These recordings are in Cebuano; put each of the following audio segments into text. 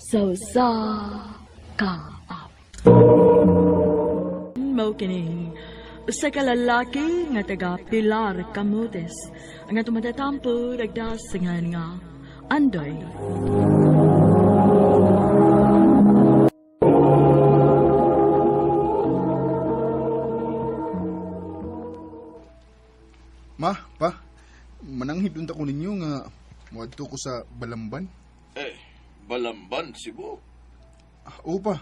Sa usa ka awit. Mao kining usa ka lalaki nga taga Pilar, Camotes. Ang atong matatampo nagdasingan nga Andoy. Ma, pa, mananghid unta ko ninyo nga moadto ko sa Balamban. Eh, Balamban, Cebu. Ah, oo pa,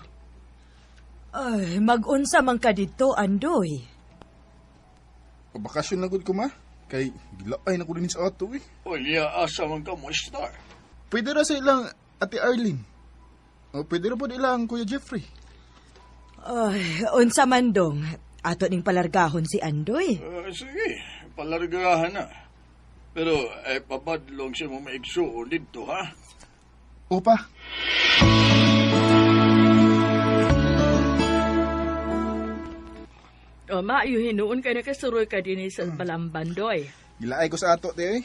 Ay, mag-unsa man ka didto, Andoy. pabakasyon lang gud ko ma. Kay gilaay na ko din sa ato eh. Unya, asa man ka mo star. Pwede ra sa ilang Ate Arlene. O pwede ra pod ilang Kuya Jeffrey. Ay, unsa man dong. Ato ning palargahon si Andoy. Eh, sige, palargahan na. Pero, eh, pabadlong siya mo maigsuon dito, ha? Oo pa. O maayo hinuon kay nakasuroy ka dinhi sa Balamban, Doy. Gilaay ko sa ato te eh.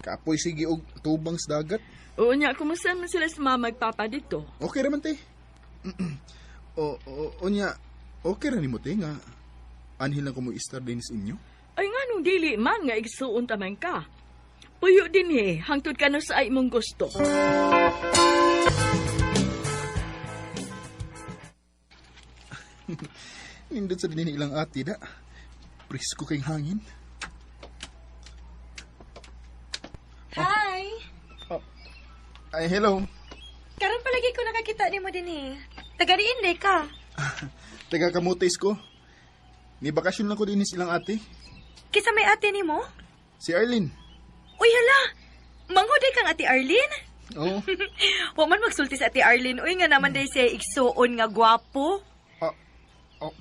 Kapoy sige og tubang sa dagat. Oo niya, kumusta man sila sa mama magpapa dito? Okay ra man te. o, o, o nya, okay ra nimo te nga anhin lang ko mo istar din sa inyo. Ay nga nung dili man nga igsuon taman ka. Puyo din eh, hangtod ka na sa ay mong gusto. Nindot sa dinhi ilang ate da. Presko kay hangin. Hi! Ay, hello. Karon palagi ko nakakita nimo din eh. Taga-diin day ka. Taga Camotes ko. Ni bakasyon lang ko din silang ate. Kisa may ate nimo? Si Arlene. Uy hala. Manghuday kang ate Arlene? Oo. Wa man magsulti sa ate Arlene. Uy nga naman day siya igsuon nga gwapo. Ah, oh,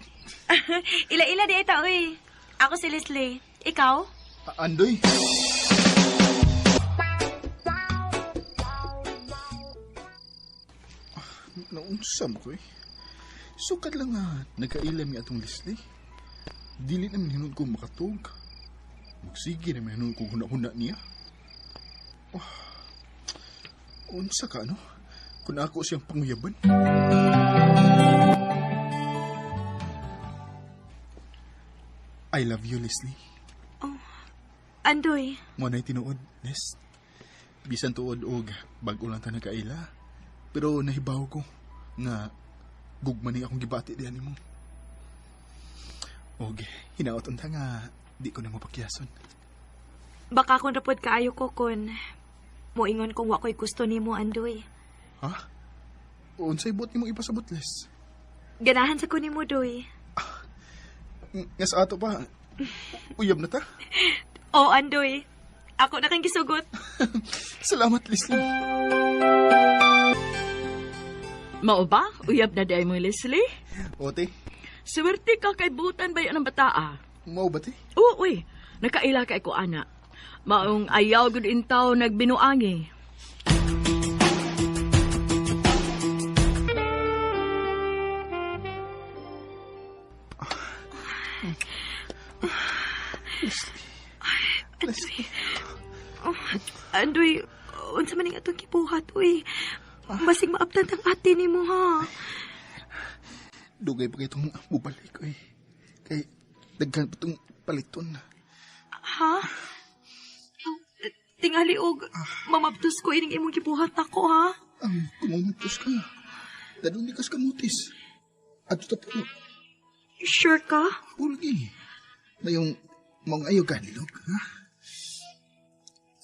Ila-ila di ta uy. Ako si Leslie. Ikaw? ah, Andoy. Ah, Naunsam ko eh. Sukat lang nga, nagkailam nga atong Leslie. Dili naman hinun ko makatug. Magsige naman hinun ko huna-huna niya. Oh, unsa ka, no? Kung ako siyang panguyaban. I love you, Leslie. Andoy. Mo na'y tinuod, Nes. Bisan tuod og bag-o lang ta nagkaila. Pero nahibaw ko nga gugma ni akong gibati diyan nimo. Og hinaot unta nga di ko na mapakyason. Baka kung rapod kaayo ko kun moingon kung wa ko'y gusto nimo Andoy. Ha? Unsay buot nimo ipasabot, Les? Ganahan sa ko nimo Doy. Nga sa ato pa, uyab na ta. Oh Andoy. Ako na kang gisugot. Salamat, Leslie. Mao ba? Uyab na day mo, Leslie? Ote, Swerte ka kay butan ba yan ang bataa? mao ba te? Oo, uy. Nakaila kay ko, ana. Maong ayaw gud intaw nagbinuangi. Leslie. Oh, Andoy, unsa man ning atong gibuhat uy. Basig maabtan ang ate nimo ha. Dugay pa kay itong bubalik ko eh. Kay daghan pa itong paliton. Ha? Tingali og mamabtos ko ining imong gibuhat nako ha. Ang kumamutos ka. Dadong di kas kamutis. At ta po, Sure ka? pulgi. Na yung mga ayaw kanilog, ha?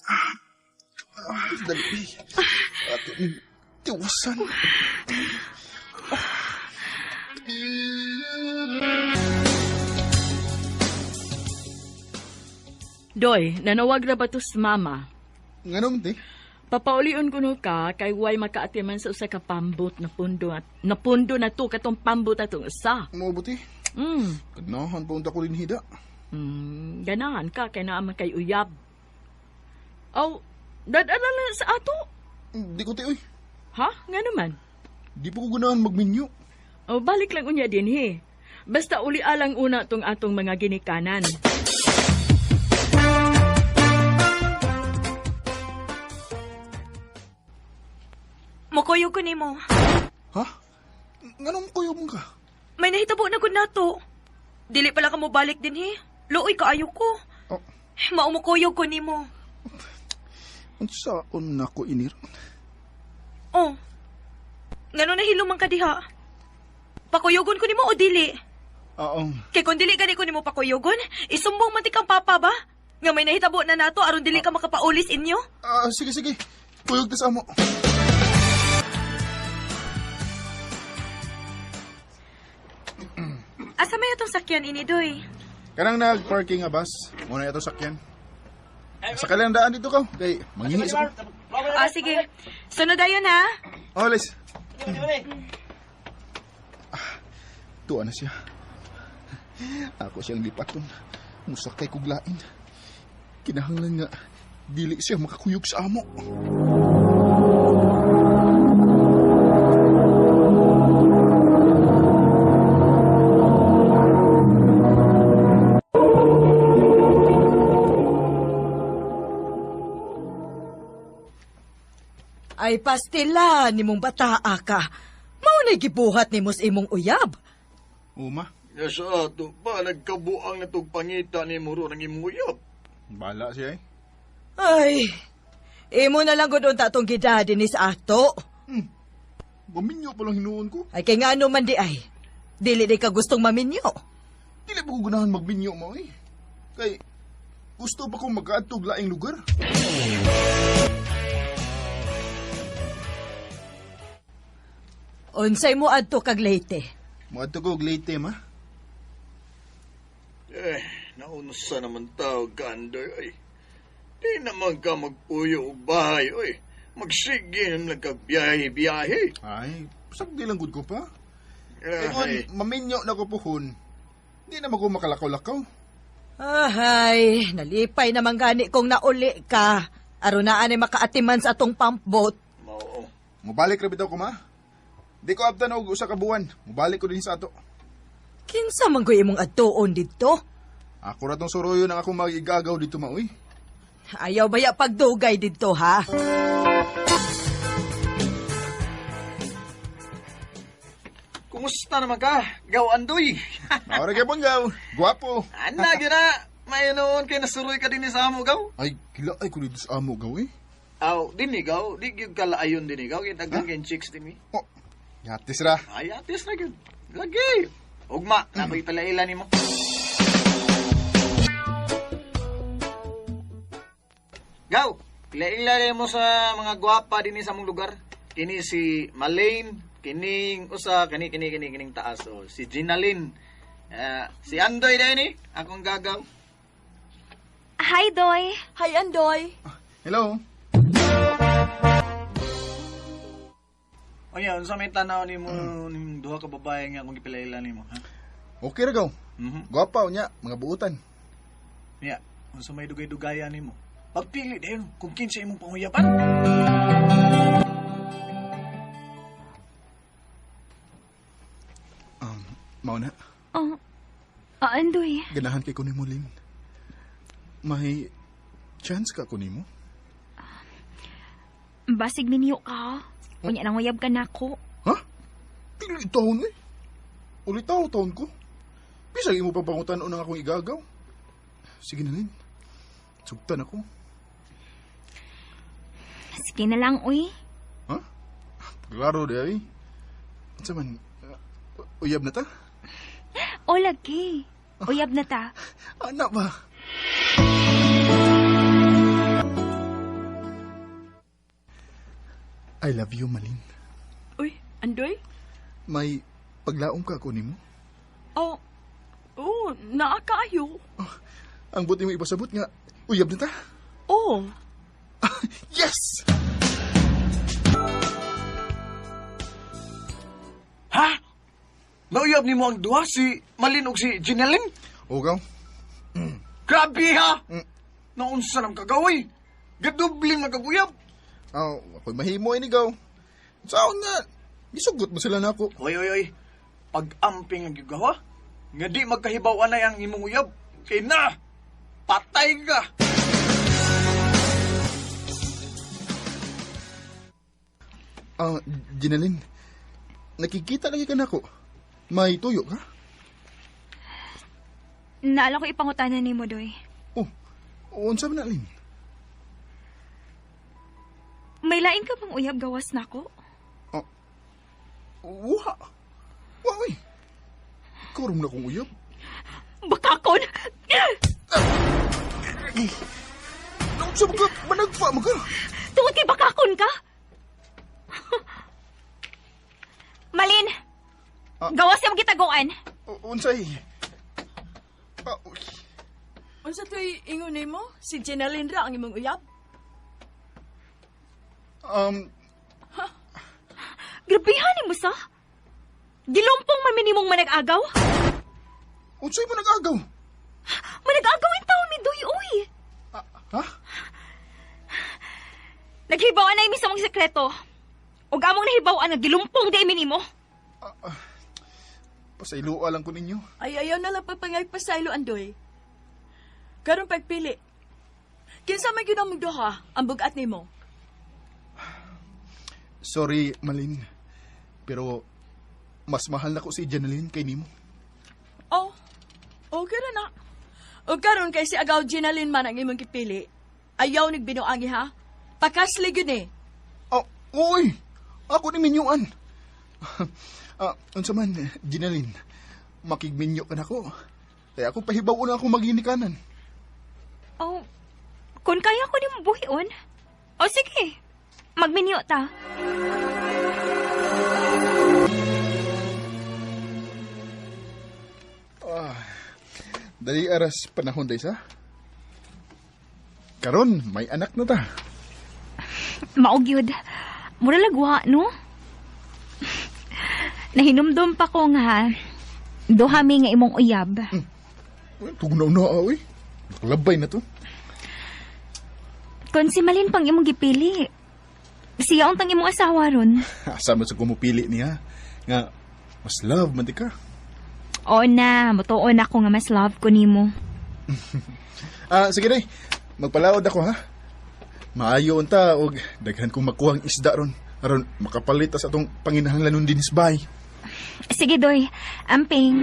Ah, ah, dali. Ato ni tiwasan. Doy, nanawag ra ba to sa mama? Nga naman, te. Papaulion kuno ka kay way makaatiman sa usa ka pambot na pundo at napundo na to katong pambot atong usa. Mabuti. Ganahan pa unta ko din hida. Ganahan ka kay naa man kay uyab. Aw, dadala na sa ato. Di ko, te, oy. Ha? Nga naman. Di pa ko ganahan magminyo. O, balik lang unya din he. Basta uli alang una tong atong mga ginikanan. Muko Mukuyog ko nimo. Ha? Nganong kuyog mo ka? May nahitabo na gud nato. Dili pala ka mobalik din he. Luoy kaayo ko. Oh, Mao mukuyog ko nimo. unsaon nako ini ron? Oh. Ngano nahilom man ka diha? Pakuyogon ko nimo o dili? Oo. Kay kung dili gani ko nimo pakuyogon, isumbong man ti kang papa ba? Nga may nahitabo na nato aron dili ka makapaulis inyo? Ah, sige, sige. Kuyog ta sa amo. Asa may atong sakyan ini doy? Kanang nag-parking nga bus. Muna ito sakyan. Sa kailan daan dito ka? Kay manghingi sa ko. Ah, sige. Sunod ayon ha. Oh, Les. Tuwa na siya. Ako siyang lipaton. Musakay kog lain. Kinahanglan nga dili siya makakuyog sa amo. Ay pastila nimong bataa ka. Mao na gibuhat nimo sa imong uyab. Uma, Ya sa ato pa, nagkabuang na tog pangita ni Muro ng imong uyab. bala siya eh. Ay, imo na lang gud unta tong gidadi ni sa ato. Maminyo pa lang hinuon ko. Ay kay ngano man di ay. Dili di ka gustong maminyo. Dili pa ko ganahan magminyo mo eh. Kay gusto pa kong magkaadtog laing lugar. Unsay mo adto kag Leyte? Moadto ko og Leyte, ma. Eh, naunsa naman tao ka, Andoy, oy. Di naman ka magpuyo og bahay, oy. Magsige naman nagkabiyahe-biyahe. Ay, sagdi lang gud ko pa. Kay kung Ay, maminyo na ko puhon, di naman ko makalakaw-lakaw. Ahay, nalipay naman gani kong nauli ka. Aron naa ni makaatiman sa atong pump boat. mao. Mubalik ra bitaw ko, ma. Di ko abtan og usa ka buwan. Mubalik ko din sa ato. Kinsa man ko'y imong adtuon didto? Ako ra tong suroyo ng akong magigagaw dito, ma, uy. Ayaw baya pagdugay didto ha? Kumusta naman ka, Gaw Andoy? Maura gyapon gaw. Gwapo. Ana, gina. May noon kay nasuroy ka din sa amo, Gaw. Ay, kila ay ko dito sa amo gaw eh. Aw, din gaw. Di gyud kalaayon din gaw. Kaya daghan kay chicks din eh. Oh, yatis ra. Ay, atis na gyud. Lagi. Ugma, nakoy palaila nimo. Gaw, palaila mo sa mga gwapa dinhi sa among lugar. Kini si Malane, kining usa kani kini kini kining taas oh, si Ginalyn. Si Andoy dai ni, akong gagaw. Hi, Doy. Hi, Andoy. Hello. Onya, unsa may tanaw nimo ning duha ka babae nga akong gipilaila nimo, ha? Okay ra gaw. Mhm. Gwapa unya, mga buutan. Nya, unsa may dugay-dugayan nimo? Pagpili dayon kung kinsa imong panguyaban. Mao na. Oh. Ah, Andoy. Ganahan kay ko nimo, Lynn. May chance ka ko nimo? Basig minyo ka. Unya nang uyab ka nako. Ha? Dili taon eh. Ulitaw taon ko. Bisag imo pang pangutan-on ang akong igagaw. Sige na, Lynn. Sugtan ako. Sige na lang, uy. Ha? Klaro di ay. Unsa man, uyab na ta? O lagi. Uyab na ta. Anak ba? I love you, Malin. Uy, Andoy? May paglaom ka ako nimo. Oh, oh, naa kaayo. Ang buti mo ipasabot nga, uyab na ta. Oh, Yes! Ha? Nauyab nimo ang duha si Malin ug si Ginalyn? O, gaw. Grabe ha! Naunsa nang kagaway? Gadubling magkaguyab. Oh, ako'y mahimo ini gaw. Saan nga? Gisugot mo sila na ako. Oy, oy, oy. Pag-amping ang gigawa, nga di magkahibaw anay ang imong uyab. Kay na, patay ka! Ginalyn, nakikita lagi ka na ako. May tuyo ka? Naala ko ipangutanan ni mo, Doy. Oh, unsa man na, Lin? May lain ka bang uyab gawas na ako? Oh, wa. Wa, uy. Ikaw rin na akong uyab. Bakakon! Unsa man ka? Managpa man ka? Tungod kay bakakon ka? Malin! Gawas yung gitaguan. Unsay? Uy. Unsa to'y ingon nimo? Si Ginalyn ra ang imong uyab? Grabehan nimo sa? Gilumpong man minimong manag-agaw? Unsay manag-agaw? Manag-agaw in taon ni Doy, uy. Ha? Naghibaw na imi sa mong sekreto. Ug among nahibaw-an nga gilumpong di imi nimo. Pasayloa lang ko ninyo. Ay, ayaw na lang pagpangay pasaylo, Andoy. Karon pagpili. Kinsa man gyud ang mugduha ang bugat nimo? Sorry, Malin. Pero mas mahal na ko si Ginalyn kay nimo. Oh, okay ra na. O karon kay si Agaw Ginalyn man ang imong gipili. Ayaw nagbinuangi ha. Pakasli gyud ni. Oh, uy! Ako ni minyuan. Unsa man, Ginalyn, makigminyo ka na ko. Kaya ako pahibaw na ako maginikanan. Oh, kung kaya ko nimo buhion. O sige, magminyo ta. Dali aras panahon day sa. Karon may anak na ta. Mao gyud. Mura lagwa, no? Nahinumdum pa ko nga duha mi nga imong uyab. Tugnaw na, oy. Nakalabay na to. Kung si Malin pang imong gipili, siya untang imong asawa ron. Asa man sa kumupili niya nga mas love man di ka. Oo na, mutuon ako nga mas love ko nimo. Sige day, magpalaod ako ha. Maayo unta og daghan kong makuhang isda ron aron makapalit ta sa atong panginahanglanon dinis bay. Sige doy, amping.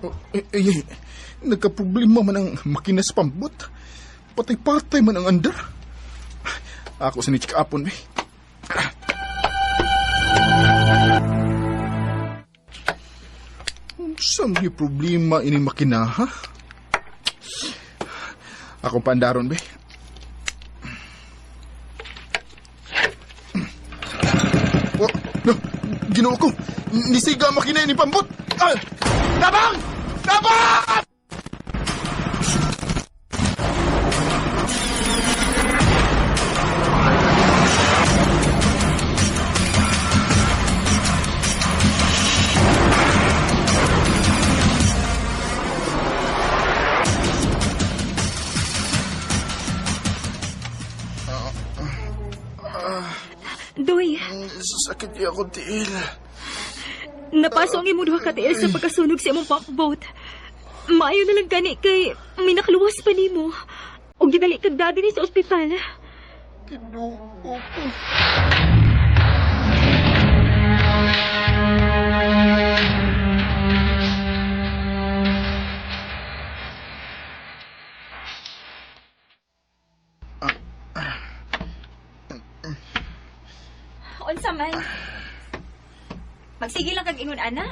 Oh, nagka-problema man ang makina sa pambot. Patay-patay man ang andar. Ako sa ni Chikapon, eh. Unsa may problema ini makina, ha? Akong paandaron, be. Oh, no, Ginoo ko. Nisiga ang makina ini pambot. Ah! Tabang! Tabang! Doy, Sakit niya akong tiil. napaso ang imong duha ka tiil sa pagkasunog sa imong pumpboat. Maayo na lang gani kay may nakaluwas pa nimo. Og gidali kag daddy ni sa ospital. Ginoo ko. Unsa man? Magsige lang kag ingon ana.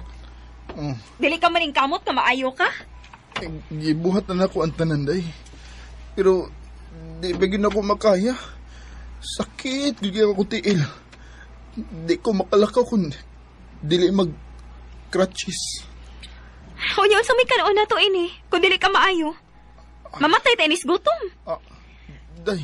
Oh, Dili ka maning kamot nga maayo ka. Gibuhat na nako ang tanan day. Pero di ba gyud nako makaya? Sakit gyud kaayo akong tiil. Di ko makalakaw kung dili mag crutches. Unya unsa may kanon nato ini kung dili ka maayo. Mamatay ta inis gutom. Day.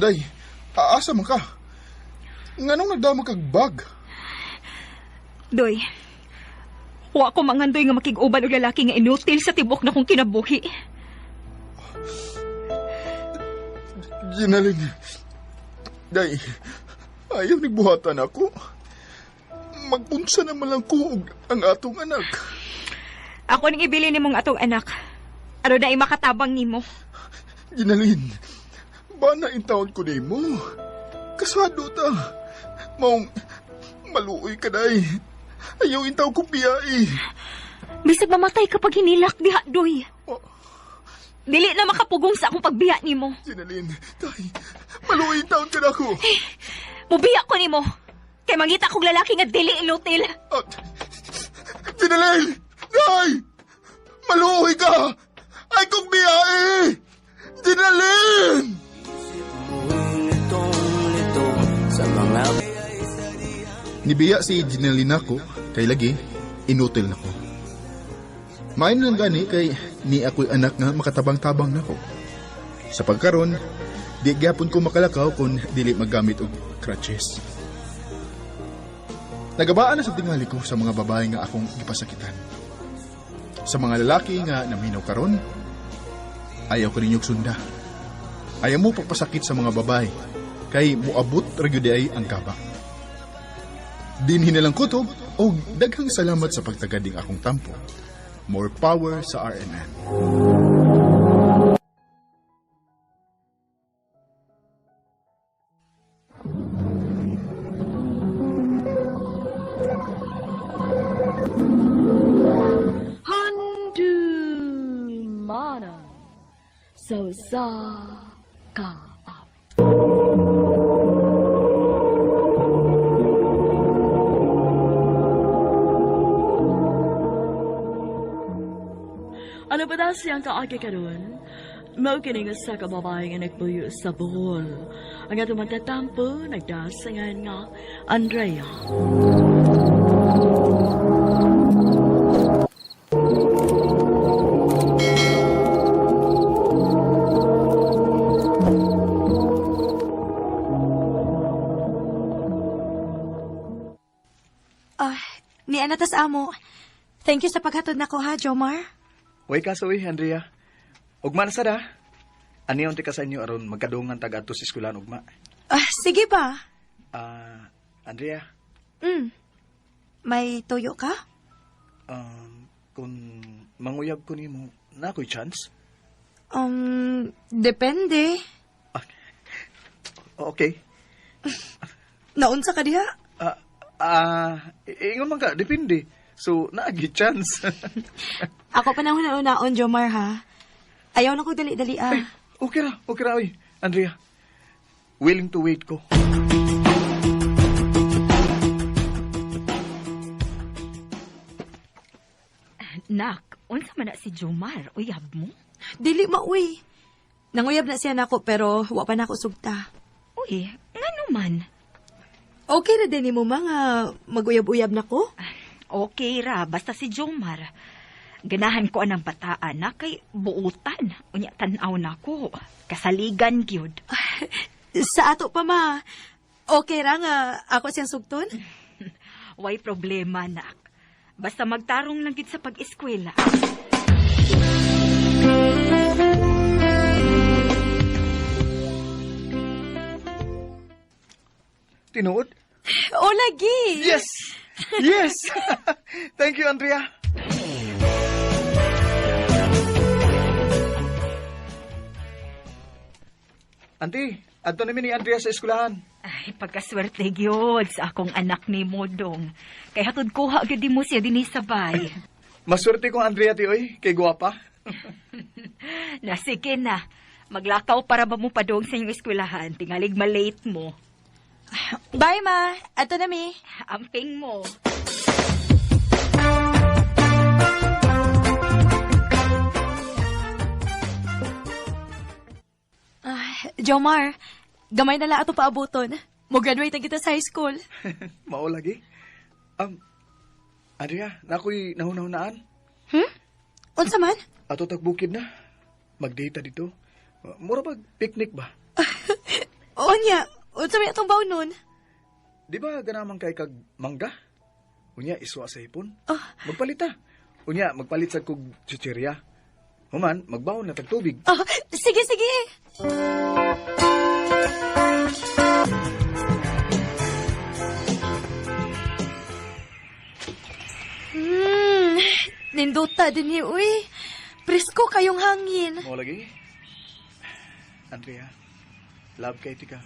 Day, aasa man ka? Nganong nagdama kag bag? Doy, wa ko mangandoy nga makig-uban og lalaki nga inutil sa tibok na kong kinabuhi. Ginalyn, day, ayaw nagbuhatan ako. Magpunsa naman lang ko og ang atong anak. Ako ning ibili nimong atong anak. Aron na makatabang nimo. Ginalin, bana intawon ko nimo. Kasado ta. Maong maluoy ka day. Ayaw intaw ko biyai. Bisag mamatay kapag hinilak diha, Doy. Oh. Dili na makapugong sa akong pagbiya nimo. Ginalin, tay, maluoy intawon ka na ako. Mubiya ko nimo. Kay mangita kog lalaki nga dili inutil. Oh, Ginalin, day! Maluoy ka! Ay kong biyai! Ginalin! Nibiya si Ginalin ako, kay lagi, inutil na ko. Main lang gani kay ni ako'y anak nga makatabang-tabang nako. Sa pagkaron, di gyapon ko makalakaw kung dili maggamit og crutches. Nagabaan na sa tingali ko sa mga babae nga akong gipasakitan. Sa mga lalaki nga naminaw karon, ayaw ko ninyong sunda. Ayaw mo pagpasakit sa mga babae, kay muabot ra gyud ay ang kaba. Dinhi na lang kutob og daghang salamat sa pagtagading akong tampo. More power sa RMN. Handumana sa usa ka awit. Ano ba daw siyang kaagi karon? Mao kini nga sa kababae nga nagpuyo sa Bohol. Ang atong magtatampo, nagdasangan nga Andrea. Ah, ni ana tas amo. Thank you sa paghatod nako ha, Jomar. Way kaso eh, Andrea. Ugma na sada. Aniyon ti ka sa inyo aron magkadungan tag adto sa eskwelahan ugma. Ah, sige ba? Ah, Andrea, May tuyo ka? Kung manguyab ko nimo, na ako'y chance. Depende. Ah, okay. Naunsa ka diha? Ingon man ka, depende. So, naagi chance. Ako pa nang una-unaon, Jomar ha. Ayaw na ko dali-dali ah. Ay, okay ra, oy. Andrea, willing to wait ko. Nak, unsa man na si Jomar? Uyab mo? Dili mauwi. Nanguyab na siya nako pero wa pa nako sugta. Uy, ngano man? Okay ra din nimo mga maguyab-uyab nako. Okay ra, basta si Jomar. Ganahan ko anang bataan na kay buutan. Unya tan-aw na ko. Kasaligan gyud. Sa ato pa ma. Okay ra nga ako siyang sugton. Way problema, nak. Basta magtarong lang gid sa pag-eskwela. Tinuod? O lagi. Yes! Yes! Thank you, Andrea. Auntie, adto namin ni Andrea sa eskwelahan. Ay, pagkaswerte gyud sa akong anak ni Modong. Kay hatod kuha gyud mo siya dinhi sa bay. Maswerte kong Andrea ti oy, kay guwapa. Na sige na. Maglakaw para ba mo padong sa inyong eskwelahan? Tingalig malate mo. Bye ma. Ato na mi. Amping mo. Jomar, gamay na lang ato paabuton. Mo graduate na kita sa high school. Mao lagi. Andrea, nakoy nahunahunaan. Unsa man? Ato tagbukid na. Magdata dito. Mura bag picnic ba? Onya, unsa may atong baon nun? Di ba ganaman kay kag mangga? Unya iswa sa hipon. Ah. Magpalit ta. Unya magpalit sa kog chichirya. Human, magbaon na tag tubig. Oh, sige, sige. unta dinhi uy. Presko kayong hangin. Mo lagi. Andrea, love kay tika.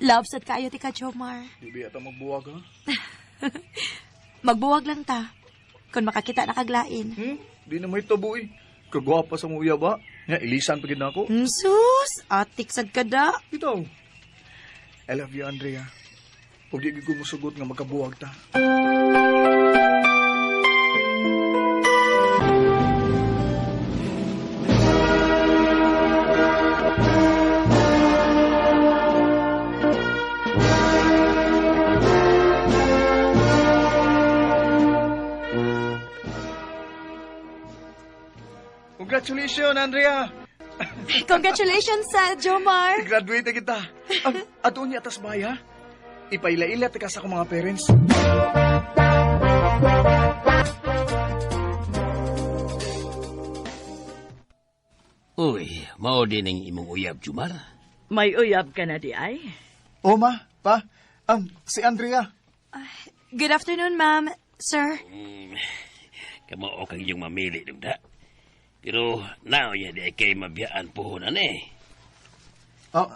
Love sad kaayo tika, Jomar. Di ba ata magbuwag ha? Magbuwag lang ta. Kung makakita na kaglain. Di na may tabo eh. Kagwapa sa mo uya ba? Nga, ilisan pa gid na ako. Sus, atik sad ka da. Ito. I love you, Andrea. Huwag di ko musugot nga magkabuwag ta. Congratulations, Andrea! Congratulations sa Jomar. Graduate na kita. Ato niya atas bahay, ha? Ipaila-ila ka sa akong mga parents. Uy, mao din ang imong uyab, Jumar. May uyab ka na di ay? O, ma, pa, si Andrea. Good afternoon, ma'am. Sir. Kamao kang iyong mamili, dugda. Pero nao niya di ay kay mabiyaan puhunan eh. Ah,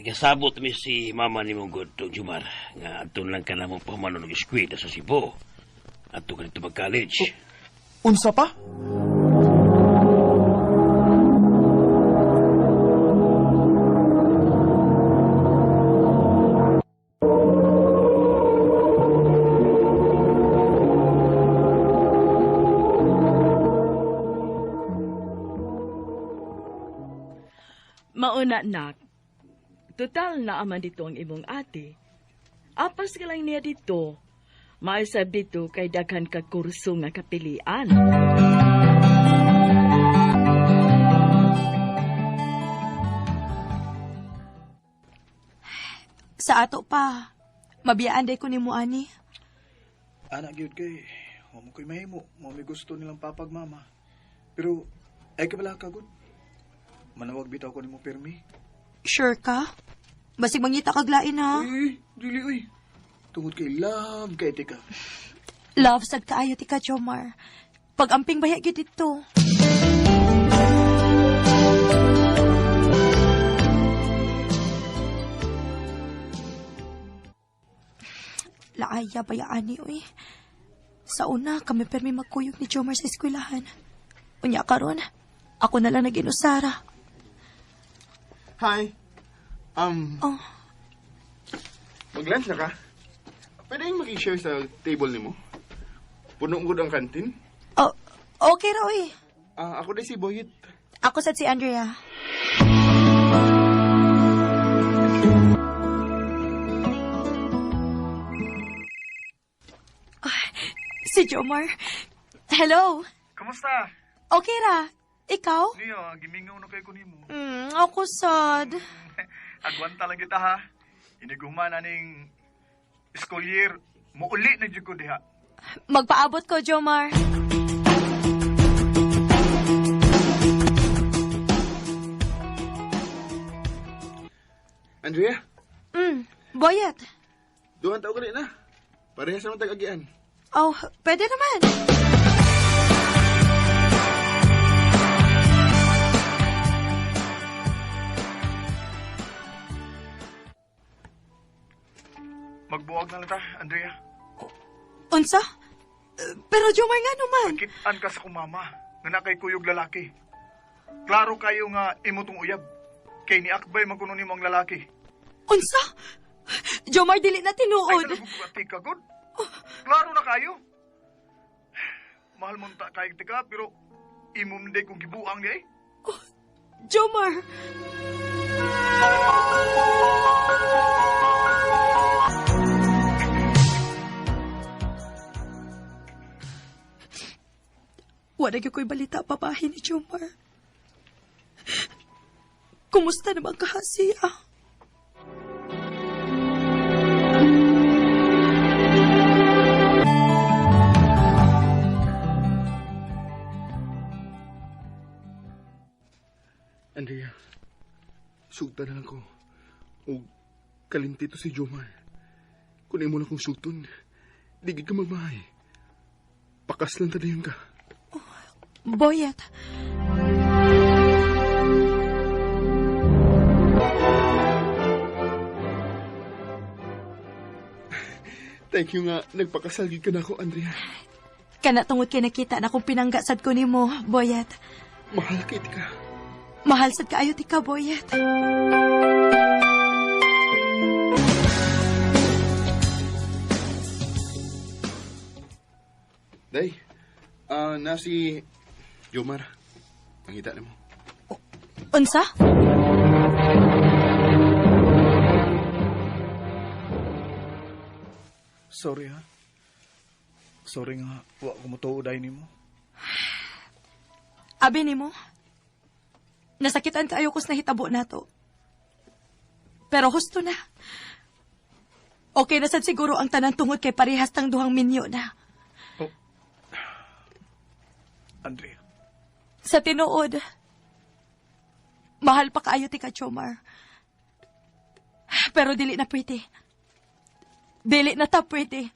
Kasabot mi si mama ni mong good Jumar. Nga aton lang ka na mong pamanon ng eskwela sa Cebu. Ato ka dito mag-college. Unsa pa? Mauna, nak. Total na aman dito ang imong ate. Apas ka lang niya dito. Maisab dito kay daghan ka kurso nga kapilian. Sa ato pa. Mabiyaan day ko ni mo ani. Anak gyud kay, wa mo ko'y mahimo, mo may gusto nilang papag mama. Pero ay kabala ka gud. Manawag bitaw ko nimo pirmi. Sure ka? Basig mangita kaglain ha. Uy, dili uy. Tungod kay love kay tika. Love sad kaayo tika, Jomar. Pag-amping baya gyud dito. Laaya baya ani uy. Sa una kami permi magkuyog ni Jomar sa eskwelahan. Unya karon, ako na lang nag-inusara. Hi. Oh. Mag-lunch na ka? Pwede yung makishare sa table nimo? Puno ko ang kantin. Oh, okay ra uy. Ah, ako din si Boyet. Ako sad si Andrea. Ah, si Jomar. Hello. Kamusta? Okay ra. Ikaw? Niyo, gimingaw na kay ko nimo. Ako sad. Agwanta lang kita ha. Iniguma na ning school year. Muuli na jud ko diha. Magpaabot ko, Jomar. Andrea, Boyet. duhan tao ka rin na. Parehas naman tag-agian. Oh, pwede naman. Magbuwag na lang ta, Andrea. Unsa? Pero Jomar nga naman. Kitaan ka sa kumama nga na kay kuyog lalaki. Klaro kayo nga imo tong uyab. Kay ni Akbay man kuno nimo ang lalaki. Unsa? Jomar, dili na Ay, tinuod. talagang tika, god. Klaro na kayo. Mahal mo ta kayo tika, pero imo man day kong gibuang di ay. Jomar! Wala gyud ko'y balita papahin ni Jomar. Kumusta naman kahasiya? Andrea, sugta na lang ko. O kalinti to si Jomar. Kung imo na kong sugton, di gid ka magmahay. Pakaslan ta dayon ka. Boyet. Thank you nga, nagpakasal gid ka na ako, Andrea. Kana tungod kay nakita na kung pinangga sad ko nimo, Boyet. Mahal kay ka. Mahal sad kaayo ti ka, Boyet. Day, na si Jomar. Mangita na mo. Unsa? Sorry ha. Sorry nga, wa ko motuo dahil nimo. Abi nimo. Nasakitan kaayo kus nahitabo nato. Pero husto na. Okay na sad siguro ang tanan tungod kay parehas tang duhang minyo na. Oh. Andrea. Sa tinuod, mahal pa kaayo ti ka, Jomar. Pero dili na pwede. Dili na ta pwede.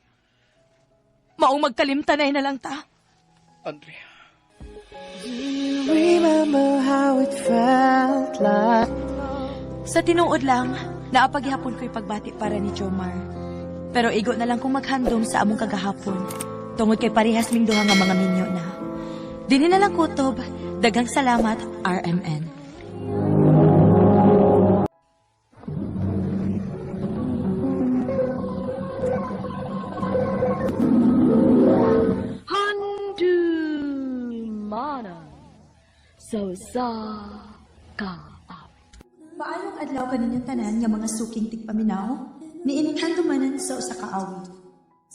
Maong magkalimtanay na lang ta. Andrea. Remember how it felt like. Sa tinuod lang, naapaghihapon ko'y pagbati para ni Jomar. Pero igo na lang kung maghandom sa among kagahapon. Tungod kay parehas ming duha nga mga minyo na. Dini na lang kutob, daghang salamat, RMN. Handumanan sa usa ka awit. Maayong adlaw kaninyong tanan nga mga suking tigpaminaw, niining handumanan sa usa ka awit.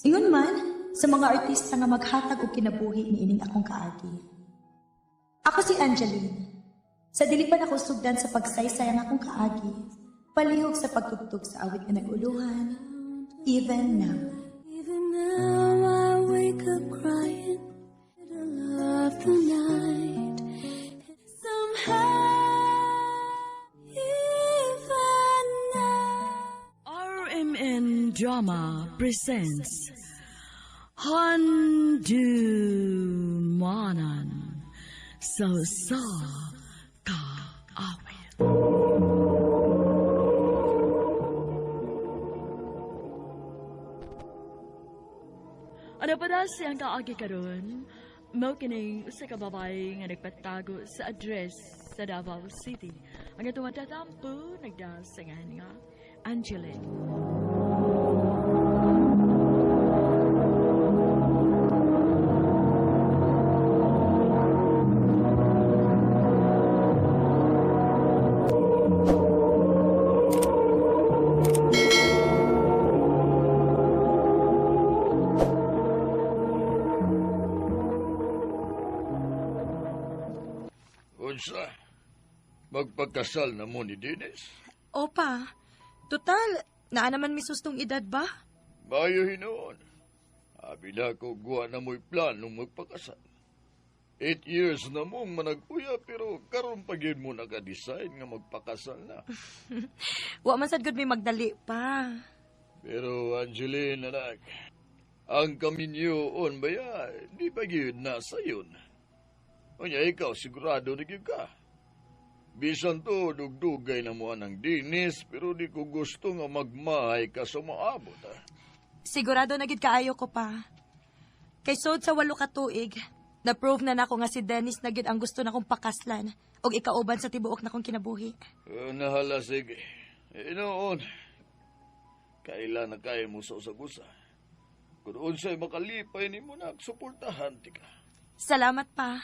Ingon man sa mga artista nga maghatag og kinabuhi niining akong kaagi. Ako si Angeline. Sa dili pa nako sugdan sa pagsaysay ang akong kaagi, palihog sa pagtugtog sa awit nga nag-uluhan, Even Now. Even now I wake up crying, middle of the night. Somehow, even now. RMN Drama presents Handumanan sa usa ka awit. Ano pa na siyang kaagi karon? Mao kining usa ka babae nga nagpatago sa address sa Davao City. Ang atong tatampo nagdasangan nga Angeline. Unsa? Magpagkasal na mo ni Dennis? Opa, total, naa naman misustong edad ba? Bayo hinoon. Abi na ko guwa na mo'y planong magpakasal. 8 years na mong manag-uya pero karon pa gyud mo naka-decide nga magpakasal na. Wa man sad gud may magdali pa. Pero Angeline, anak, ang kaminyoon ba ya, di pa gyud na sayon. Unya ikaw sigurado na gyud ka. Bisan to, dugdugay na mo anang dinis, pero di ko gusto nga magmahay ka sa maabot. Ha? Sigurado na gid kaayo ko pa. Kay sod sa 8 ka tuig, na-prove na nako nga si Dennis na gid ang gusto nakong pakaslan og ikauban sa tibuok nakong kinabuhi. Nahala, sige. Noon, kailan na kaya mo sa usag-usa. Kung unsay makalipay ni mo na, suportahan ti ka. Salamat pa.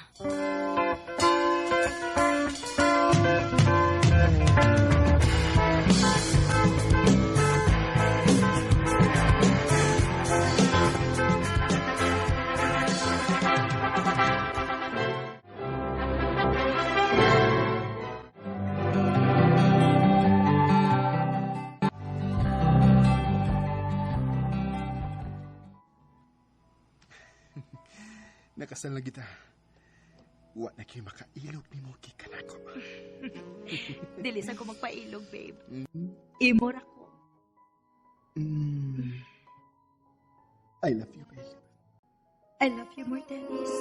Nakasal na kita. Wa na kay makailog ni mo gikan nako. Dili sa ko magpailog, babe. Imo ra ko. I love you, babe. I love you more, Dennis.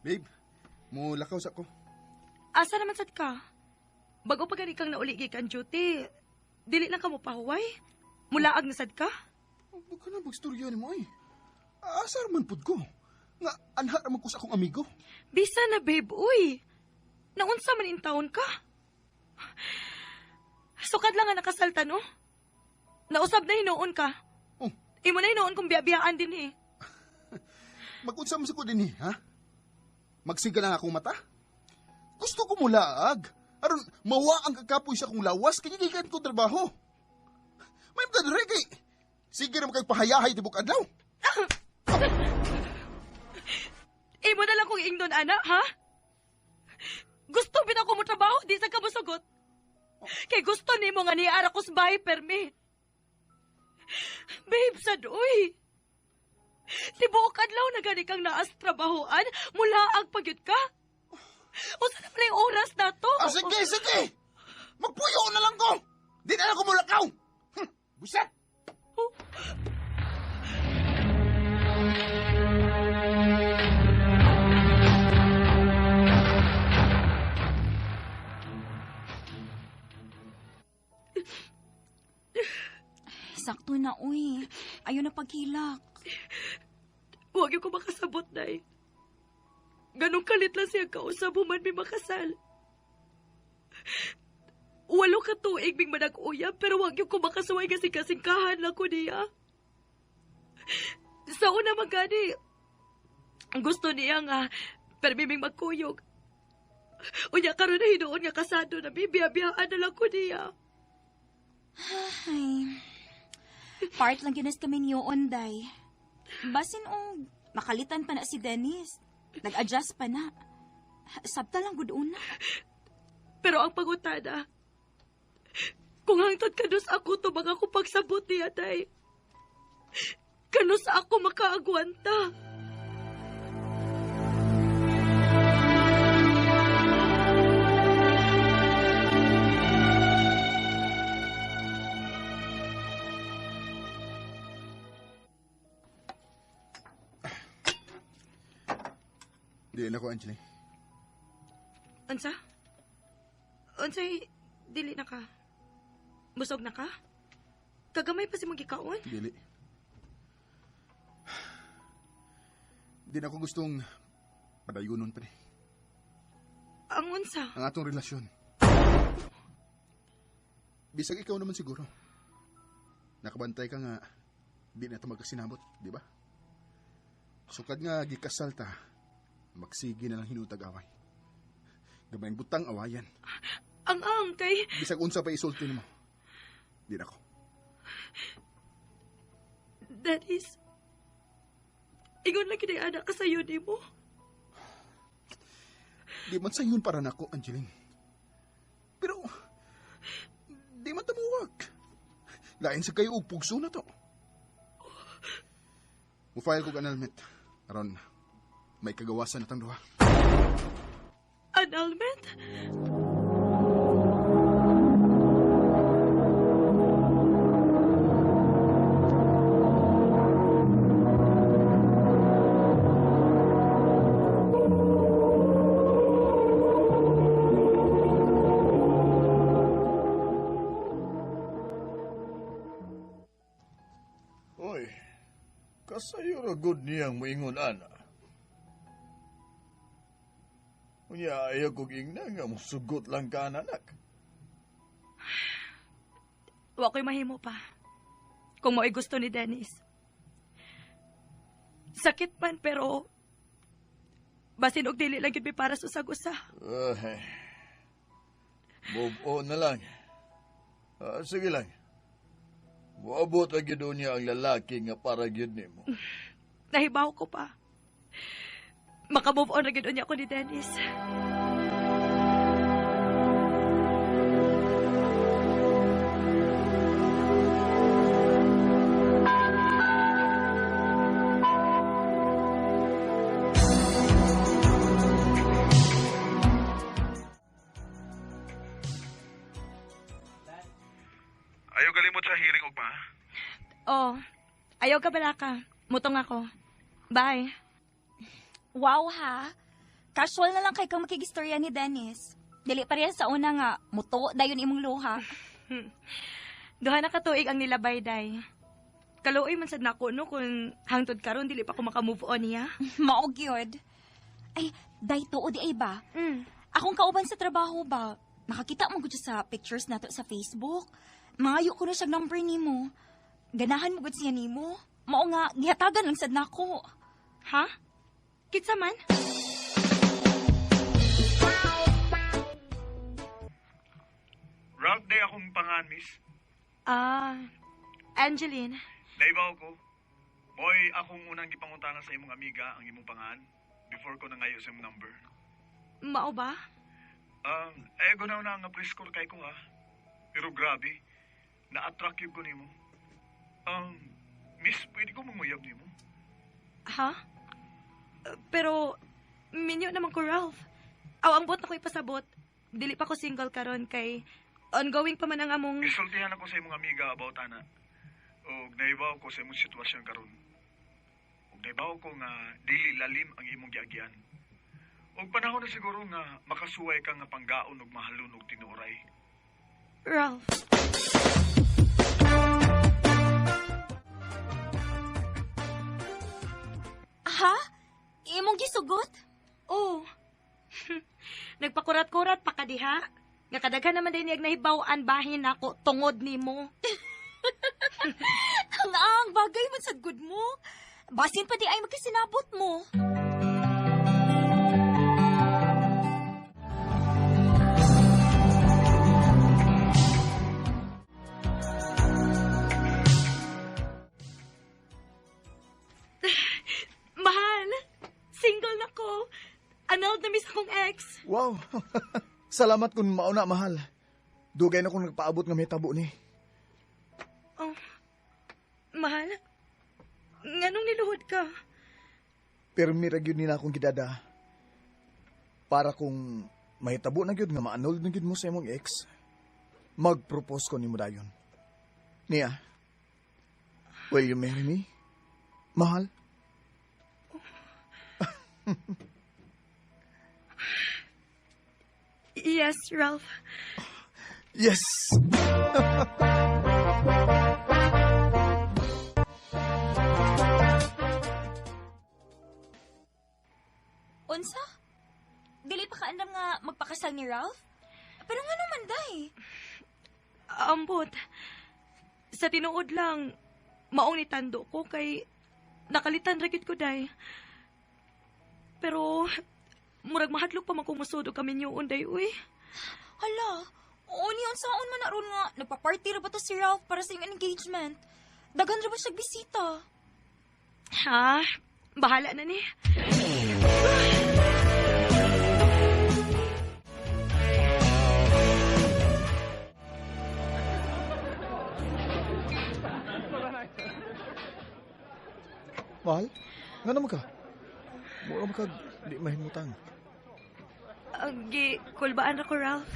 Babe, mo lakaw sa ko. Asa naman sad ka? Bago pa gani kang nauli gikan duty, dili lang ka mo pahuway? Mulaag na sad ka? Huwag ka na magstorya ni mo ay. Asar man pud ko. Nga, anha raman ko sa akong amigo. Bisa na, babe, uy. Naunsa man in taon ka? Sukad lang nga nakasalta, no? Nausab na hinuon ka. Oh. Imo na hinuon kung biyabiyaan din eh. Mag-unsa man sa ko din eh, ha? Magsiga lang akong mata? Gusto ko mulaag. Aron, mawa ang kakapoy sa akong lawas, kaya gikan ko trabaho. May mga dere kay... Sige naman kay pahayahay tibok adlaw. Imo na lang kong ingnon, ana, ha? Gusto bitaw ko mo trabaho, di sa ka mosugot. Kay gusto nimo nga niara ko sa bahay, permi. Babe, sad, uy. Tibuok adlaw na gani kang naas trabahoan, mula ang pagyud ka. Usa na pala yung oras na to. Ah, sige, sige! Magpuyo na lang ko! Di na lang ko mulakaw! Buset! Oh. Sakto na, uy. Ayaw na paghilak. Huwag yung ko makasabot, Nay. Ganong kalit lang siya kausap, human may makasal. 8 ka tuig ming manag-uyab, pero huwag yung kumakasuway kasi kasingkahan lang ko niya. Sa una magani, gusto niya nga, pero ming magkuyog. Unya karon na hinuon nga kasado na bibiyabiyaan na lang ko niya. Ay, part lang yun kami niyoon, day. Basin og makalitan pa na si Dennis. Nag-adjust pa na. Sabta lang gud una. Pero ang pangutada, kung hangtod kanus ako tubag ako pagsabot niya, day. Kanus ako makaagwanta. Di na ko, Angeline. Unsa? Unsay dili na ka? Busog na ka? Kagamay pa si magikaon? Dili. Di na ako gustong padayunon pa ni. Ang unsa? Ang atong relasyon. Bisag ikaw naman siguro. Nakabantay ka nga, di na ito magkasinabot, di ba? Sukad nga gikasal ta, magsige na lang hinutag away. Gamay ang butang awayan. Ang kay... Bisag unsa pa isulti nimo. Di na ako. Dennis, ingon lang kini anak ka sayo nimo. Di man sayon para nako, Angeline. Pero, di man tamuwag. Lain sa kayo og pugso na to. Mo-file kog annulment. Aron, may kagawasan na tang duha. Annulment? Oy, kasayo ra gud niyang moingon ana. Unya ayaw kog ingna nga musugot lang ka anak. Wa ko'y mahimo pa. Kung mo'y gusto ni Dennis. Sakit man pero basin og dili lang gyud mi para sa usag-usa. Ay, move on na lang. Sige lang. Moabot ang gyud niya ang lalaki nga para gyud nimo. Nahibaw ko pa. Maka-move on na gyud niya ako ni Dennis. Oh, ayaw ka balaka. Mutong ako. Bye. Wow ha. Casual na lang kay kang makigistorya ni Dennis. Dili pa rin sa una nga, muto dayon imong luha. Duha na katuig ang nilabay, day. Kaluoy man sad nako no kung hangtod karon dili pa ko maka-move on niya. Mao gyud. Ay, day tuod di ay ba? Mm. Akong kauban sa trabaho ba? Nakakita mo gud siya sa pictures nato sa Facebook. Mangayo ko na siyang number nimo. Ganahan mo gud siya nimo. Mao nga gihatagan lang sad nako. Ha? Kitsa man? Ralph day akong pangan, miss. Ah, Angeline. Naibaw ko. Boy, akong unang gipangutana sa imong amiga ang imong pangan before ko nangayo sa imong number. Mao ba? Eh, gunaw na nga pre-score kay ko ha. Pero grabe, na-attract yung ko nimo. Miss, pwede ko manguyab nimo? Ha? Pero, minyo naman ko, Ralph. Aw, ang bot na ko ipasabot. Dili pa ko single karon kay ongoing pa man ang among... Gisultihan ako sa imong amiga about ana. Og naibaw ko sa imong sitwasyon karon. Og naibaw ko nga dili lalim ang imong giagyan. Og panahon na siguro nga makasuway ka nga panggaon og mahalon og tinuoray. Ralph. Ha? Imong gisugot? Oh. Nagpakurat-kurat pa ka diha. Nga kadaghan naman din niyag nahibaw-an bahin nako tungod nimo. Ang ang bagay man sad gud mo. Basin pa di ay magkasinabot mo. Mahal, single na ko. Annulled na miss akong ex. Wow. Salamat kung mauna, mahal. Dugay na kung nagpaabot nga may tabo ni. Oh, mahal, nganong niluhod ka? Pero mira gyud nila akong gidada. Para kung mahitabo na gyud nga ma-annul na gyud mo sa imong ex, mag-propose ko nimo dayon. Nia, will you marry me? Mahal? Yes, Ralph. Yes! Unsa? Dili pa kaandam nga magpakasal ni Ralph? Pero nga naman, day. Ambot. Sa tinuod lang, maong nitando ko kay nakalitan ra gyud ko, day. Pero, murag mahadlok pa man kung musod og kami niyo day, uy. Hala, oo niya unsaon man na ron nga nagpa-party ra ba to si Ralph para sa iyong engagement? Daghan ra ba siya bisita? Ha? Bahala na ni. Mahal? Nga naman ka? Mura man ka, di mahimutang. Gi, kulbaan ra ko, Ralph.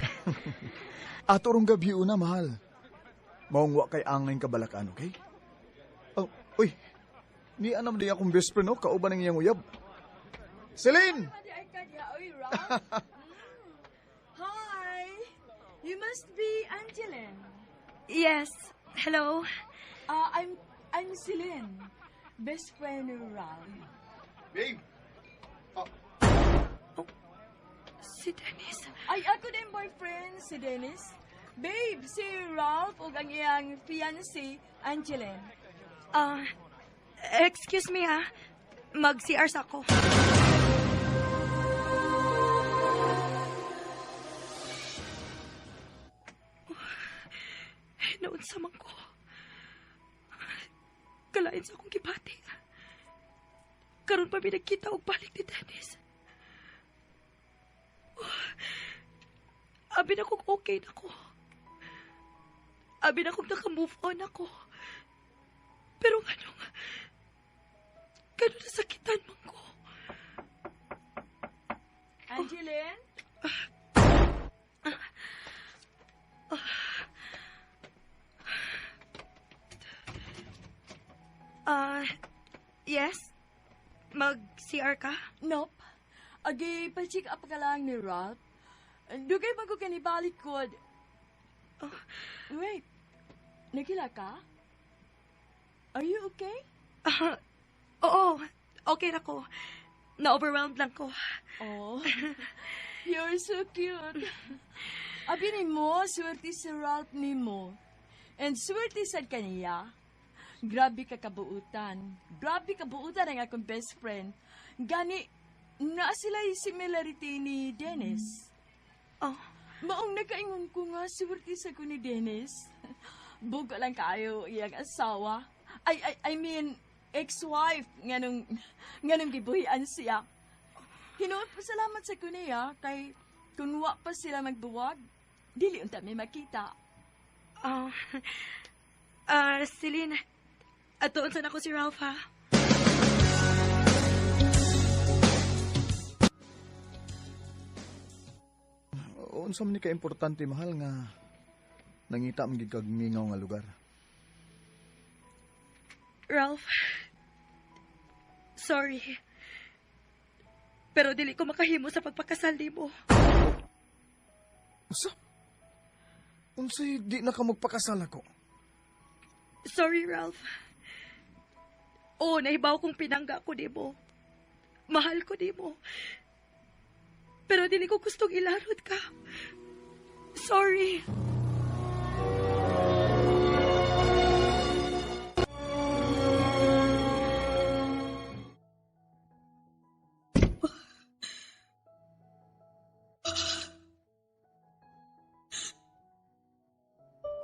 Ato rong gabi una, mahal. Maong wa kay angay kabalakan, okay? Oh, uy. Ni anam di akong best friend, no? Kauban ng iyang uyab. Celine! Hi! You must be Angeline. Yes. Hello. I'm Celine, best friend ni Ralph. Babe! Si Dennis. Ay, ako din boyfriend, si Dennis. Babe, si Ralph ug ang iyang fiancé, Angeline. Ah, excuse me ha. Mag-CR sa ako. Naunsa man ko. Kalain sa akong gibati. Karon pa mi nagkita og balik ni Dennis. Abi na kong okay na ko. Abi na kong naka-move on ako. Pero nganong, ganun nasakitan man ko. Angeline? Yes? Mag-CR ka? Nope. Agi, pa-check up ka lang ni Ralph. Dugay ba ko kanibalik ko? Oh. Wait, nagila ka? Are you okay? Oo, okay na ko. Na-overwhelmed lang ko. Oh, you're so cute. Abi ni mo, swerte si Ralph ni mo. And swerte sad kaniya. Grabe ka kabuutan. Grabe kabuutan ang akong best friend. Gani, na sila yung similarity ni Dennis. Oh. Maong nakaingon ko nga, swerte sa ko ni Dennis. Bugo lang kayo iyang asawa. I mean, ex-wife, nganong gibuhian siya. Hinuot pa salamat sa kuniya, kay kunwa pa sila magbuwag, dili unta may makita. Oh. Celine, atuon saan ako si Ralph, ha? Unsa man ni ka importante mahal nga nangita man gid kag mingaw nga lugar. Ralph, sorry. Pero dili ko makahimo sa pagpakasal nimo. Unsa? Unsay di na ka magpakasal ako? Sorry, Ralph. Oo, nahibaw kong pinangga ko nimo. Mahal ko nimo. Pero dili ko gustong ilarot ka. Sorry.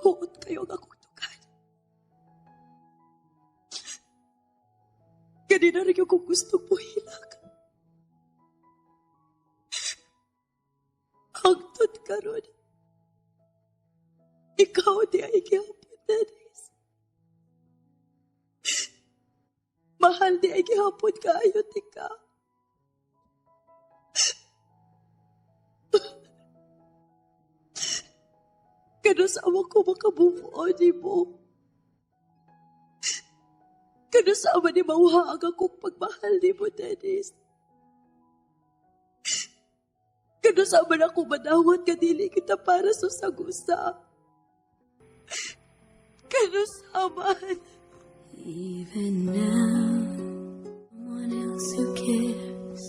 Huot kayo ang akong tukan. Ganina rin yung gustong buhilak. Hangtod karon. Ikaw di ay gihapon, Dennis. Mahal di ay gihapon kaayo, tika. Kano sa awa ko makamove on ni mo. Kano sa awa ni mauha ang akong pagmahal ni mo, Dennis. Kano sa awa na ako manawat ka dili kita para sa sagusa. Kano sa awa. Even now, someone else who cares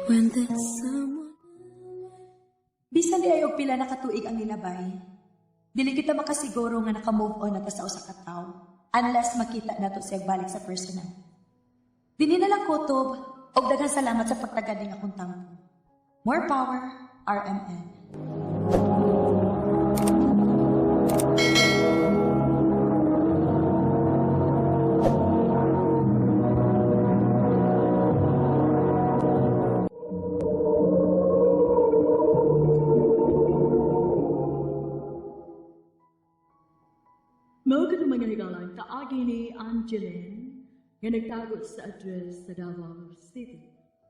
when there's someone. Bisan di ay og pila na katuig ang nilabay, dili kita makasiguro nga naka-move on na ta sa usa ka tawo unless makita nato siya balik sa personal. Dinhi na lang kutob og daghang salamat sa pagtagad ning akong tampo. More power, RMN. Mao kadtong mga higalang kaagi ni Angeline nga nagtago sa address sa Davao City.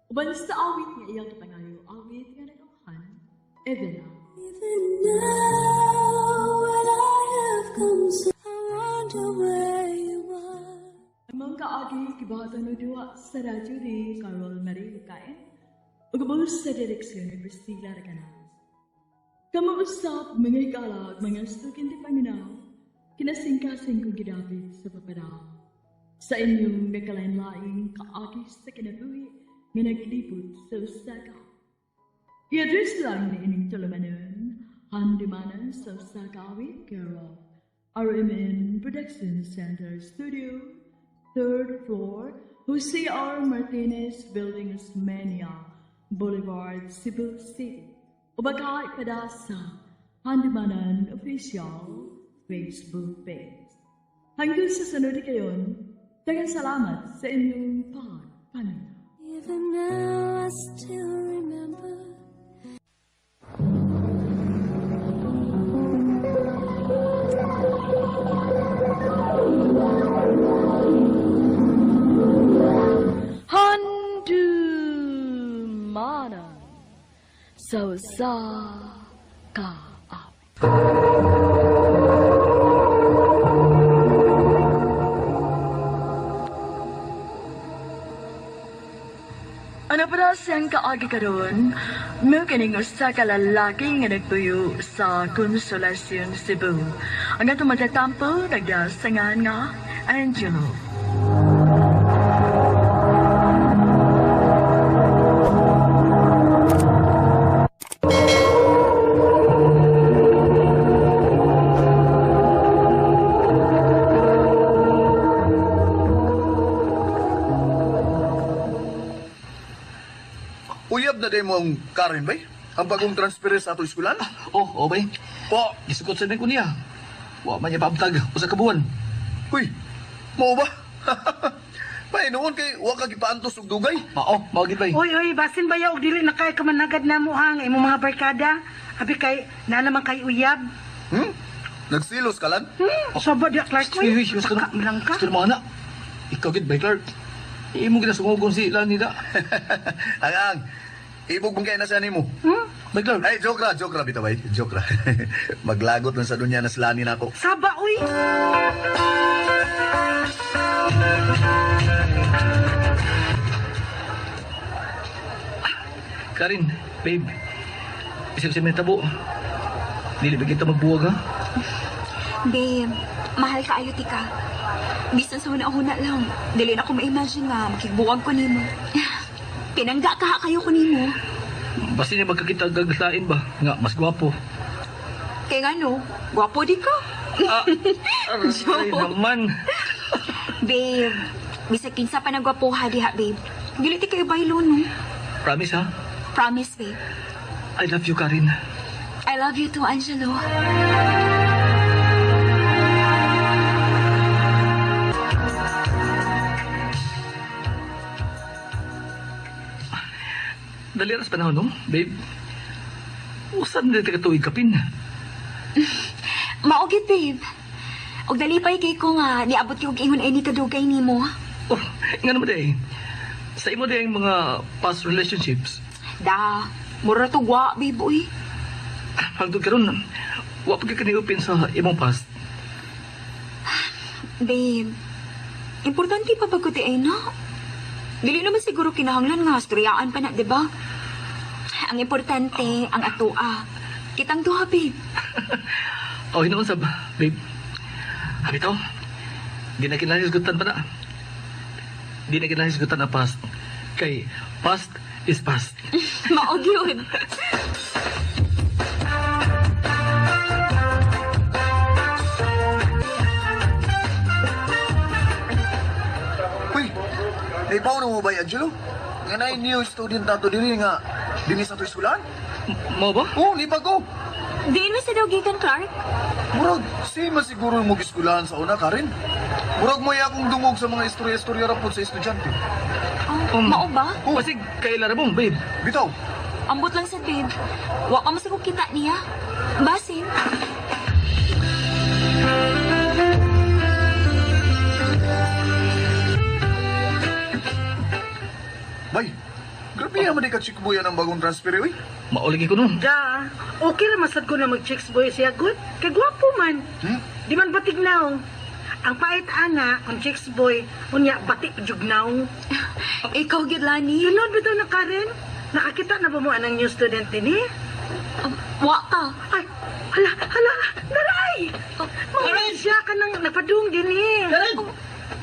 Uban sa awit nga iyang gipangayo, awit nga nag-anghan, Even Now. Even now, when I have come so, I wonder where you are. Ang mga kaagi gibahatan og duwa sa radyo ni Carol Marie Lucain ug ubos sa direksyon ni Priscilla Recanal. Kamausap mga higala ug mga suking tipaminaw, kinasingkasing kong gidapit sa papadao. Sa inyong nagkalain-laing kaagi sa kinabuhi nga naglibot sa usa ka. I-address lang ni ining tulumanon, Handumanan sa usa ka awit, care of RMN Production Center Studio, 3rd floor, Jose R. Martinez Building, Osmeña Boulevard, Cebu City. O baka ipada sa Handumanan Official Facebook page. Hanggang sa sunod kayon, daghang salamat sa inyong pagpaminaw. Even now, I still remember. Handumanan sa usa ka awit. Ano para siyang kaagi karon, mao kining usa ka lalaki nga nagtuyo sa Consolacion, Cebu. Ang atong matatampo nagdasangan nga Angelo. Uyab na day mo ang Karen, bay? Ang bagong transfer sa ato eskwelahan? Oh, oh bay. Po. Gisukot sa ko niya. Wa man niya paabtag usa ka buwan. Uy, mao ba? Bay, noon kay wa ka gipaantos og dugay. Mao, mao gid bay. Oy, oy, basin ba ya og dili na kay kamanagad na mo hang imong mga barkada? Abi kay na naman kay uyab. Hmm? Nagsilos ka lan? Hmm, sobo di Clark Uy, oy. uy, gusto Saka man lang ka. Gusto mo ana. Ikaw gid bay Clark. Imo ginasungogon si Lani da. Ang ang. Ibog mong kay na siya nimo. Hmm? Bay Clark. Ay, joke ra, joke ra bitaw bay. Joke ra. Maglagot lang sa dunya na sila ni nako. Saba oy. Karin, babe. Isip sa may tabo. Dili ba kita magbuwag ha? Babe, mahal ka ayo tika. Bisan sa huna-huna lang, dili na ko ma-imagine nga makigbuwag ko nimo. Pinangga ka ha kayo ko nimo. Basta niya magkakita gaglain ba? Nga, mas gwapo. Kaya nga no, gwapo di ka. Ah, aray naman. Babe, bisag kinsa pa nagwapoha diha, babe. Dili ti kayo baylo, no? Promise ha? Promise, babe. I love you, Karin. I love you too, Angelo. Dali ras panahon, no, babe? Usan na ka tuig kapin? Mao gid, babe. Og dalipay kay ko nga niabot kay og ingon ani kadugay nimo. Oh, nga naman day. Sa imo day ang mga past relationships. Da, mura to gwa, babe, uy. Hangtod karon, wa pa ka kaniupin sa imong past. Babe, importante pa ba ko ti ay na? Dili naman siguro kinahanglan nga storyaan pa na, di ba? Ang importante, ang atoa. Kitang duha, babe. Oh, hinuon sab, babe. Abi to, di na kinahanglan hisgutan pa na. Di na kinahanglan hisgutan ang past. Kay past is past. Mao gyud. Uy, naipaw na mo ba, Angelo? Nga na new student nato diri nga dinhi sa ato eskwelahan? Mao ba? Oo, oh, nipag ko. Diin mo sa daw gikan, Clark? Murag, same man siguro mo giskwelahan sa una, Karen. Murag mo akong dungog sa mga istorya-istorya ra pod sa estudyante. Oh, mao ba? Oh, Basig kay lara mo, babe. Bitaw. Ambot lang sa babe. Wa pa mo kita niya. Basin. Bay, grabe naman di ka chick boy ang bagong transfer, uy. Mauligi ko nun. Da, okay ra masad ko na mag-chicks boy siya good. Kay gwapo man. Hmm? Di man batig naong. Ang pait ana kung chicks boy, unya batik jug naong. Ikaw gyud Lani. Yun bitaw na Karen. Nakakita na ba mo anang new student dinhi? Wa ka. Ay, hala, hala, daray! Mawala siya ka nang napadung dinhi. Karen!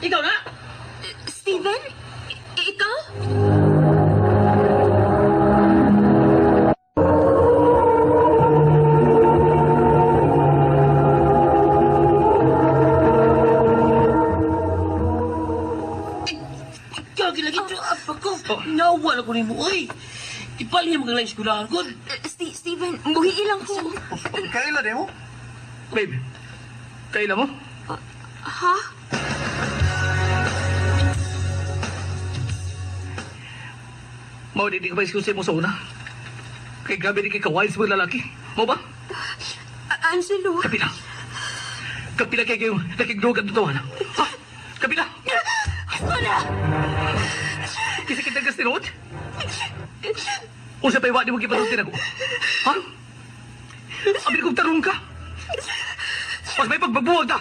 Ikaw na? Steven? Ikaw? Ikaw, gilagi ito. Apa ko? Nawala ko ni mo, uy. Ipalhin mo kang eskwelahan ko. Steven, buhi lang ko. Kaila de mo? Babe, kaila mo? Ha? Mao di ka ba excuse mo sa una? Kay grabe di kay ka-wild sa mga lalaki. Mo ba? Angelo. Kapila. Kapila kay kayo nakigdog at tuwan. Ha? Kapila. Wala. Kasi kita kas tinuod? Unsa pa iwa di mo gipatultin ako? Ha? Abi kong tarong ka. Mas may pagbabuwag ta.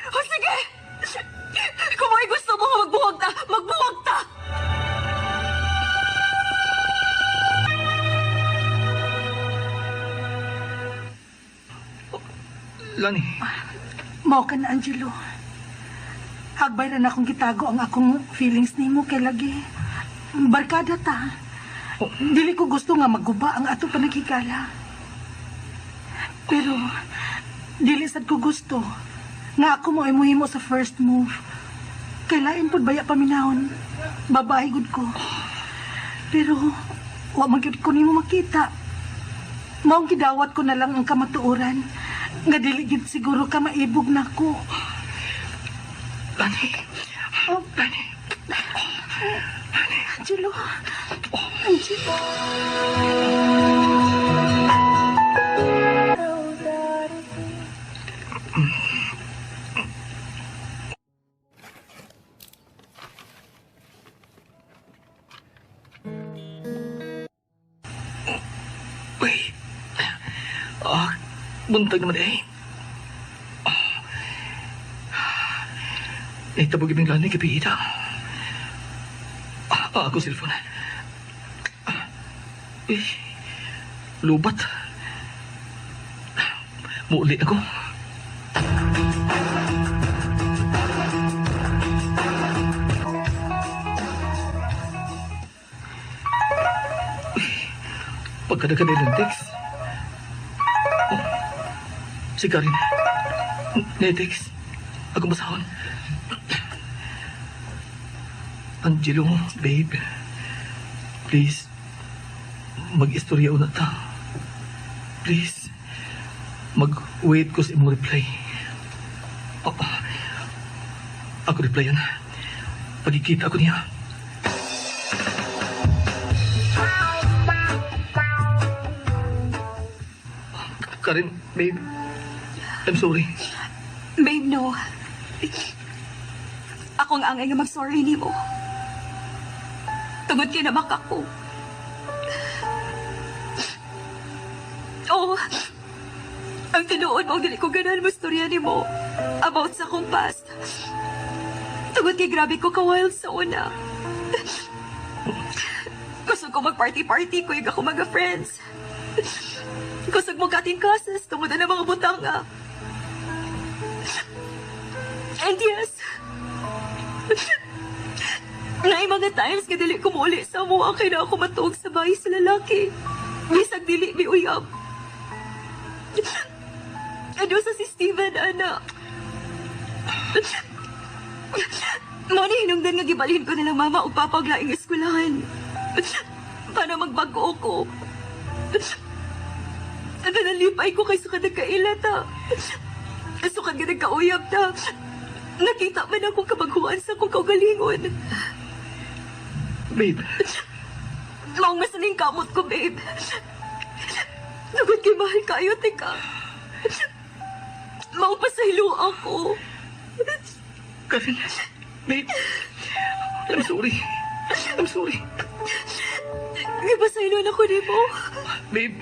O sige. Kung may gusto mo nga magbuwag ta, magbuwag ta. Mao ka na, Angelo. Hagbay ra na akong gitago ang akong feelings nimo kay lagi. Barkada ta. Dili ko gusto nga maguba ang ato panaghigala. Pero dili sad ko gusto nga ako mo ay muhimo sa first move. Kay lain pud baya paminahon. Babae gud ko. Pero wa man gyud ko nimo makita. Maong gidawat ko na lang ang kamatuoran. Nga dili gid siguro ka maibog nako. Lani. Oh, Lani. Angelo. Angelo. Uy. Ah, buntag naman eh. Naitabog ibing lani kapihita. Ako cellphone. Uy, lubat. Muuli ako. Uy, pagkadagad ng text. Oh, si Karen. Netex. Ako basahon. Angelo, babe. Please, mag-istorya una ta. Please, mag-wait ko sa imong reply. Oh, ako replyan. Pagkikita ako niya. Karen, babe, I'm sorry. Babe, no. Ako ang angay nga mag-sorry nimo. Tungod kay namak ako. Oh, ang tinuod mo, dili ko ganahan mo istorya nimo about sa akong past. Tungod kay grabe ko ka-wild sa una. Gusto ko mag-party-party ko yung ako mga friends. Kusog mo kating classes, tungod na mga butanga. And yes, naay mga times nga dili ko muuli sa mo kay na ako matuog sa bahay sa lalaki. Bisag dili mi uyab. Ano sa si Steven, ana? Mao ni hinungdan nga gibalhin ko nilang mama ug papa og laing eskwelahan. Para magbago ko. Ano nalipay ko kay sukad nagkaila ta. Sukad nga nagkauyab ta. Nakita man akong kabaghuan sa akong kaugalingon. Babe. Maong masaling kamot ko, babe. Tungod kay mahal kayo, teka. Maong pasaylo ako. Karen, babe. I'm sorry. I'm sorry. Gipasaylo na ko nimo. Babe,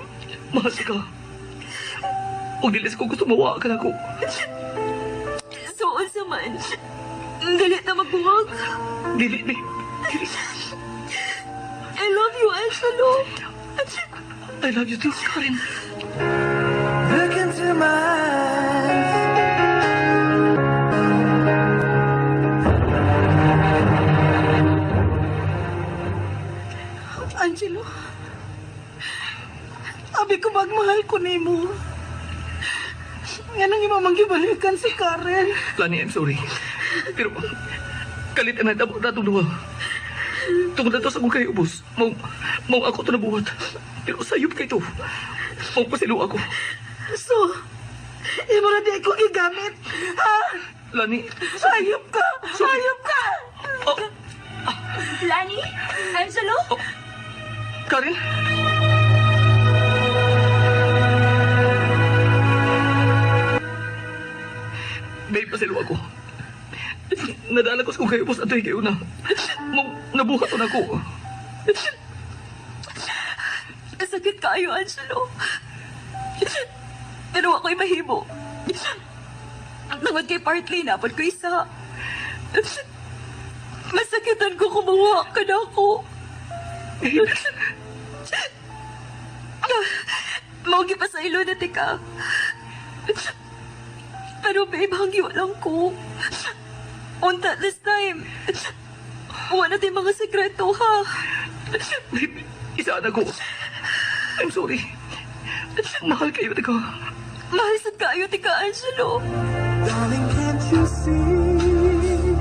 mahal ka. Ug dili ko gusto mawa ka nako. So, unsa man. Dili na magbuwag. Dili, babe. Dili. I love you, Angelo. I love you too, Karen. Look into my eyes. Angelo, abi ko magmahal ko nimo. Nga nang imong gibalikan si Karen. Lani, I'm sorry. Pero kalit na natabo natong duha. Tungod na to sa akong kaiubos, mau ako to nabuhat. Pero sayop kay to. Mau pasilo ako. So, imo na di ko gigamit, ha? Lani, sayop ka! Sayop ka! Oh. Lani? Angelo? Oh. Karen? Babe, pasilo ako. Nadala ko sa kong kaiubos at kayo na. Nabuhat na ako. Sakit kayo, Angelo. Pero ako'y mahimo. Tungod kay partly, napad ko isa. Masakitan ko kumuha ka na ako. Maugi pa sa ilo na tika. Pero babe, hangyo lang ko. Unta this time, wala na mga sekreto, ha? Babe, isa na ko. I'm sorry. Mahal kaayo tika. Mahal sad kaayo tika, Angelo. Darling, can't you see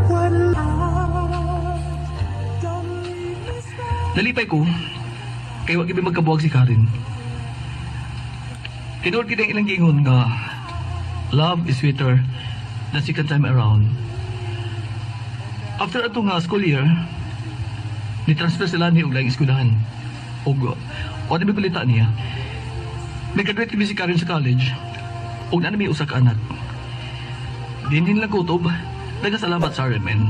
what love? Don't leave me Nalipay ko, kay wa gyud magkabuwag si Karen. Tinuod gyud ang ilang giingon nga love is sweeter the second time around. After ato nga school year, ni-transfer sila ni og laing eskwelahan. Og wa na mi balita niya. Nag-graduate kami si Karen sa college. Og naa na mi usa ka anak. Dinhin lang kutob. Daghang salamat sa RMN.